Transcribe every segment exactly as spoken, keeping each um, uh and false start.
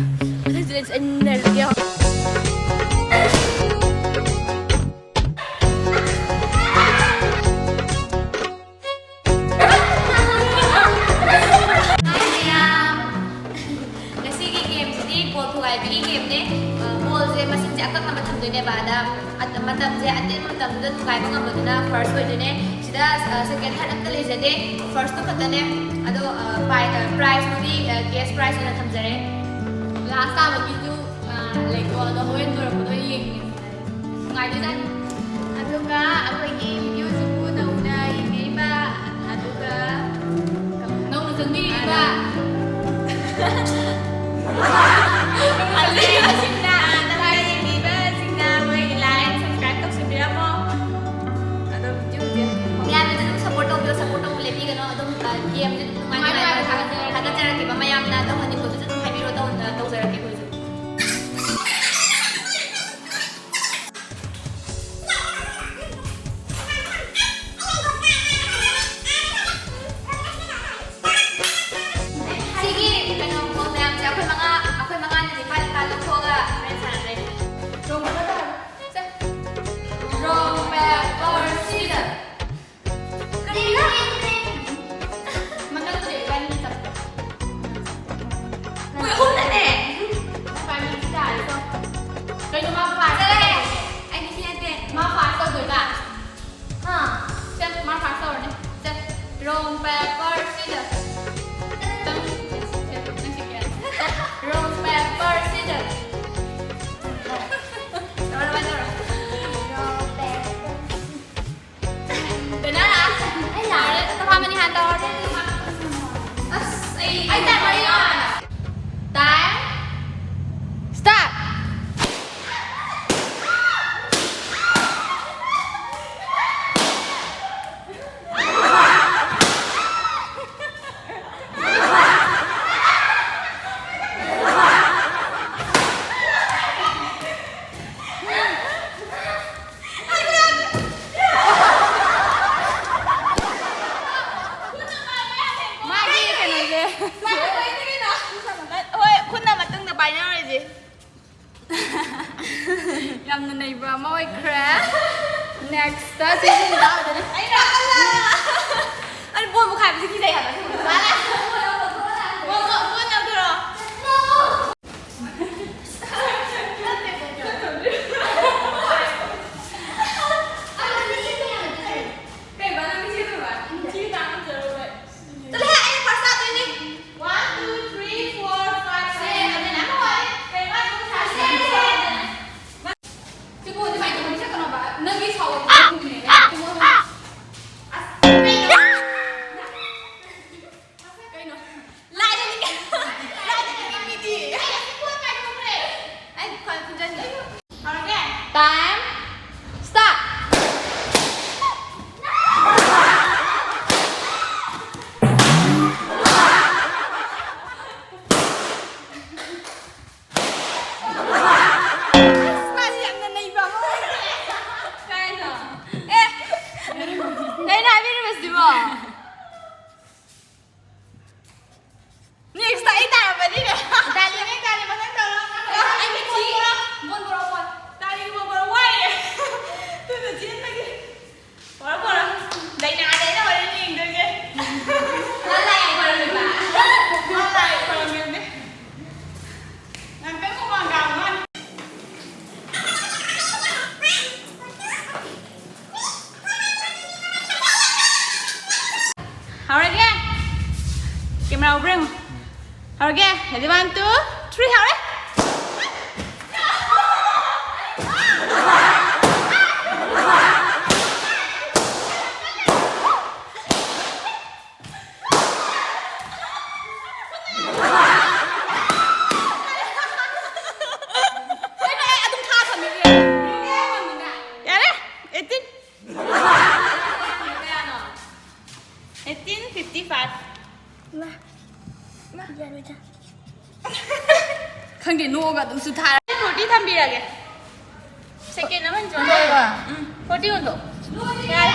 ꯃꯊꯪꯁꯤꯗ ꯑꯩ ꯅꯩꯔꯛꯀꯦ꯫ ꯉꯁꯤꯒꯤ gameꯁꯤꯗꯤ ball ꯊꯨꯒꯥꯏꯕꯤꯒꯤ gameꯅꯦ꯫ ꯑ, ballꯁꯦ ꯃꯁꯤꯡꯁꯦ ꯑꯀꯛꯅꯕ ꯊꯝꯗꯣꯏꯅꯦꯕ꯫ ꯑꯗ ꯑꯠ-, ꯃꯇꯝꯁꯦ ꯑꯇꯦꯟꯕ ꯃꯇꯝꯗꯨꯗ ꯊꯨꯒꯥꯏꯕ ꯉꯝꯕꯗꯨꯅ first ꯑꯣꯏꯗꯣꯏꯅꯦ꯫ ꯁꯤꯗ, ꯑ, second, third ꯑꯝꯇ ꯂꯩꯖꯗꯦ꯫ Firstꯇꯨ ꯈꯛꯇꯅꯦ꯫ ꯑꯗꯣ, ꯑ, ꯄꯥꯏ-, ꯑ, prizeꯇꯨꯗꯤ, ꯑ, cash prize ꯑꯣꯏꯅ ꯊꯝꯖꯔꯦ꯫ Last ꯇꯥꯕꯒꯤꯁꯨ, ꯑ, ꯂꯩꯀꯣ꯫ ꯑꯗꯣ ꯍꯣꯔꯦꯟ ꯂꯣꯏꯔꯛꯄꯗꯣ ꯌꯦꯡꯉꯁꯦ꯫ ꯅꯨꯡꯉꯥꯏꯗꯣꯏꯖꯥꯠꯅꯤ꯫ ꯑꯗꯨꯒ ꯑꯩꯈꯣꯏꯒꯤ videoꯁꯤꯕꯨ ꯅꯧꯅ ꯌꯦꯡꯕꯤꯔꯤꯕ, ꯑꯗꯨꯒ ꯅꯧꯅ ꯆꯪꯕꯤꯔꯤꯕ, ꯆꯪꯕꯤꯔꯤꯕꯁꯤꯡꯅ, ꯅꯧꯅ ꯌꯦꯡꯕꯤꯕꯁꯤꯡꯅ ꯃꯣꯏꯒꯤ like, subscribe ꯇꯧꯁꯤꯟꯕꯤꯔꯝꯃꯣ꯫ ꯑꯗꯣ videoꯁꯦ ꯃꯌꯥꯝꯅꯁꯨ ꯑꯗꯨꯝ support ꯇꯧꯕꯤꯌꯣ, support ꯇꯧꯕ ꯂꯦꯞꯄꯤꯒꯅꯣ꯫ ꯑꯗꯨꯝ, ꯑ, gameꯁꯦ ꯑꯗꯨꯝ ꯅꯨꯡꯉꯥꯏ ꯅꯨꯡꯉꯥꯏꯕ ꯅꯨꯡꯉꯥꯏꯕ ꯊꯥꯒꯠꯆꯔꯛꯀꯦ꯫ ꯊꯥꯒꯠꯆꯔꯛꯈꯤꯕ ꯃꯌꯥꯝꯅ ꯑꯗꯨꯝ ꯃꯅꯤꯄꯨꯔꯗꯁꯨ ꯑꯗꯨꯝ ꯍꯥꯏꯕꯤꯔꯣ, ꯇꯧ-, ꯇꯧꯖꯔꯛꯀꯦ ꯑꯩꯈꯣꯏꯁꯨ꯫ ꯍꯥꯏꯅꯔꯣꯏꯁꯦ꯫ ꯌꯥꯝꯅ ꯅꯩꯕ ꯑꯃ ꯑꯣꯏꯈ꯭ꯔꯦ꯫ Next ꯁꯤꯁꯤꯅ ꯇꯥꯗꯣꯏꯅꯦ꯫ ꯑꯩꯅ ꯑꯩ ꯕꯣꯜ ꯃꯈꯥꯏꯕꯁꯦ ꯀꯤꯖꯩ ꯍꯥꯏꯕ꯫ ꯕꯣꯜ, ꯕꯣꯜ, ꯕꯣꯜ ꯂꯧꯗꯣꯏꯔꯣ? ꯀꯩꯕ? ꯅꯪ ꯆꯦꯜꯂꯨꯕ? ꯆꯦꯜꯂꯨ ꯇꯥꯟꯅꯖꯔꯨꯕ? ꯆꯠꯂꯣꯍꯦ, ꯑꯩꯅ first ꯂꯥꯛꯇꯣꯏꯅꯦ꯫ One, two, three, four, five, six, seven, eight, nine, ten꯫ ꯁꯤꯕꯨ ꯑꯗꯨꯃꯥꯏꯅ ꯇꯧꯍꯟꯕ ꯆꯠꯀꯅꯣꯕ꯫ ꯅꯪꯒꯤ ꯁꯥꯎꯕ ꯐꯪꯉꯤꯅꯦ꯫ ꯑꯁ, ꯀꯩꯅꯣ? ꯀꯩꯅꯣ? ꯂꯥꯏꯗꯒꯤ, ꯂꯥꯏꯗꯒꯤ ꯃꯤꯗꯤ꯫ ꯑꯩ ꯈ꯭ꯋꯥꯏ ꯈꯨꯟꯖꯟꯒꯦ꯫ ꯍꯧꯔꯒꯦ꯫ Time start꯫ ꯑꯁ, ꯃꯥꯗꯤ ꯌꯥꯝꯅ ꯅꯩꯕ ꯑꯃ ꯑꯣꯏꯈ꯭ꯔꯦ꯫ ꯀꯩꯅꯣ? ꯑꯦ! ꯀꯩꯅꯣ ꯍꯥꯏꯕꯤꯔꯤꯕꯁꯤꯕꯣ? Next ꯑꯩ ꯇꯥꯔꯝꯃꯅꯤꯅꯦ꯫ ꯏꯇꯥꯂꯤ, ꯅꯪ ꯏꯇꯥꯂꯤ ꯃꯊꯪ ꯇꯧꯔꯣ꯫ ꯑꯩ ꯃꯤꯠꯁꯤ ꯕꯣꯟ ꯕꯣꯔꯣ ꯕꯣꯟ꯫ ꯏꯇꯥꯂꯤ ꯕꯣꯟ ꯕꯣꯔꯣ ꯋꯥꯏꯌꯦ꯫ ꯊꯨꯅ ꯆꯦꯟꯕꯒꯤ꯫ ꯕꯣꯔꯣ ꯕꯣꯔꯣ꯫ ꯗꯥꯏꯅꯥꯗ ꯑꯩꯅ ꯍꯣꯔꯦꯟ ꯌꯦꯡꯗꯣꯏꯁꯦ꯫ ꯅꯪ ꯂꯥꯏ ꯌꯥꯝ ꯈꯣꯏꯔꯝꯃꯤꯕ? ꯃꯥ ꯂꯥꯏ ꯈꯣꯏꯔꯝꯃꯤꯕꯅꯦ꯫ ꯉꯥꯛꯇꯪ ꯍꯨꯃꯥꯡ ꯀꯥꯡꯕ ꯋꯥꯅꯤ꯫ ꯍꯧꯔꯒꯦ꯫ Camera ꯎꯕ꯭ꯔꯥ ꯌꯦꯡꯉꯨ꯫ ꯍꯧꯔꯒꯦ꯫ Ready, one, two, three, ꯍꯧꯔꯦ꯫ ꯌꯥꯔꯦ, eighteen꯫ Eighteen fifty five꯫ ꯈꯪꯗꯦ, ꯅꯣꯛꯑꯒ ꯑꯗꯨꯝ ꯆꯨꯊꯥꯔꯦ꯫ Forty ꯊꯝꯕꯤꯔꯒꯦ꯫ Second ꯑꯃ ꯆꯣꯟꯊꯣꯛꯑꯦ꯫ ꯎꯝ, forty ꯑꯣꯟꯊꯣꯛ꯫ ꯌꯥꯔꯦ꯫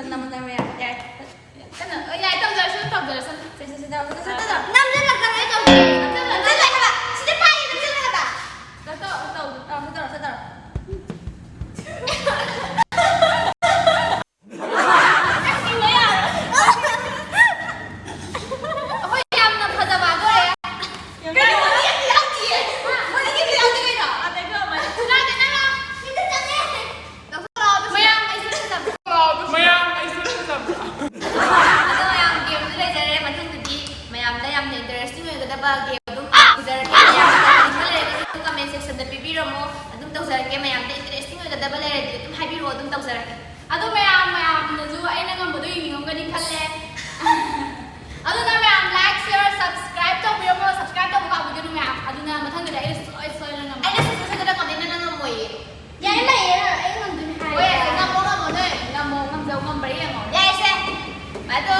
ꯅꯝꯃꯣ, ꯅꯝꯃꯣ, ꯌꯥꯔꯦ, ꯌꯥꯔꯦ꯫ ꯀꯟꯅ, ꯑ, ꯌꯥꯔꯦ, ꯇꯧꯖꯔꯁꯨ, ꯇꯧꯖꯔꯁꯨ꯫ ꯁꯦ, ꯁꯦ, ꯁꯦ, ꯇꯧꯔꯣ, ꯇꯧꯔꯣ, ꯇꯧꯔꯣ, ꯇꯧꯔꯣ꯫ ꯅꯝꯁꯤꯜꯂꯛꯀꯅꯣ, ꯑꯩ ꯇꯧꯒꯦ꯫ ꯅꯝꯁꯤꯜꯂꯛꯀꯅꯣ꯫ ꯅꯝꯁꯤꯜꯂꯦ ꯍꯥꯏꯕ꯫ ꯁꯤꯗ ꯄꯥꯏꯌꯦ, ꯅꯝꯁꯤꯜꯂꯦ ꯍꯥꯏꯕ꯫ ꯇꯧ, ꯇꯧ, ꯇꯧ, ꯇꯧ, ꯁꯦ, ꯇꯧꯔꯣ, ꯁꯦ, ꯇꯧꯔꯣ꯫ ꯑꯩꯈꯣꯏ ꯌꯥꯝꯅ ꯐꯖꯕ ꯑꯗꯣ ꯂꯩꯔꯦ꯫ ꯀꯩꯅꯣ, ꯃꯣꯏꯒꯤ ꯑꯝꯇ ꯌꯥꯎꯗꯤꯌꯦ? ꯃꯣꯏꯒꯤ ꯑꯝꯇ ꯌꯥꯎꯗꯦ ꯀꯩꯅꯣ? ꯀꯥꯏꯗ ꯅꯪꯅ? ꯁꯤꯗ ꯆꯪꯉꯦ꯫ ꯂꯧꯊꯣꯔꯛꯑꯣ ꯑꯗꯨ꯫ ꯃꯌꯥꯝ ꯑꯩꯁꯨ ꯐꯖꯕ꯫ ꯃꯌꯥꯝ ꯑꯩꯁꯨ ꯐꯖꯕ꯫ ꯑꯗꯣ ꯃꯌꯥꯝ game ꯗꯨ ꯂꯩꯖꯔꯦ꯫ ꯃꯊꯪꯗꯗꯤ ꯃꯌꯥꯝꯗ ꯌꯥꯝꯅ interesting ꯑꯣꯏꯒꯗꯕ game ꯑꯗꯨꯝ ꯄꯨꯖꯔꯛꯀꯦ꯫ ꯃꯌꯥꯝꯅ ꯈꯪꯅꯤꯡꯕ ꯂꯩꯔꯒꯁꯨ comment section ꯗ ꯄꯤꯕꯤꯔꯝꯃꯣ꯫ ꯑꯗꯨꯝ ꯇꯧꯖꯔꯛꯀꯦ꯫ ꯃꯌꯥꯝꯗ interesting ꯑꯣꯏꯒꯗꯕ ꯂꯩꯔꯗꯤ ꯑꯗꯨꯝ ꯍꯥꯏꯕꯤꯔꯛꯑꯣ, ꯑꯗꯨꯝ ꯇꯧꯖꯔꯛꯀꯦ꯫ ꯑꯗꯣ ꯃꯌꯥꯝ, ꯃꯌꯥꯝꯅꯁꯨ ꯑꯩꯅ ꯉꯝꯕꯗꯣ ꯌꯦꯡꯅꯤꯡꯉꯝꯒꯅꯤ ꯈꯜꯂꯦ꯫ ꯑꯗꯨꯅ ꯃꯌꯥꯝ like, share, subscribe ꯇꯧꯕꯤꯔꯝꯃꯣ꯫ Subscribe ꯇꯧꯕ ꯀꯥꯎꯕꯤꯒꯅꯨ ꯃꯌꯥꯝ꯫ ꯑꯗꯨꯅ ꯃꯊꯪꯗꯗꯤ ꯑꯩꯅ ꯁꯨꯡꯁꯣꯏ ꯁꯣꯏꯗꯅ ꯉꯝꯃꯦ꯫ ꯑꯩꯅ ꯁꯨꯡꯁꯣꯏ ꯁꯣꯏꯗꯅ ꯉꯝꯃꯦ, ꯅꯪꯅ ꯉꯝꯃꯣꯏꯌꯦ꯫ ꯌꯥꯔꯦ, ꯂꯩꯌꯦ, ꯑꯩ ꯉꯝꯗꯣꯏꯅꯦ ꯍꯥꯏꯔꯦ꯫ ꯍꯣꯏ, ꯉꯝꯃꯣ, ꯉꯝꯃꯣ, ꯅꯣꯏ ꯉꯝꯃꯣ, ꯉꯝꯖꯧ, ꯉꯝꯕ꯭ꯔꯥ ꯌꯦꯡꯉꯣ꯫ ꯌꯥꯏꯁꯦ꯫ ꯑꯗꯣ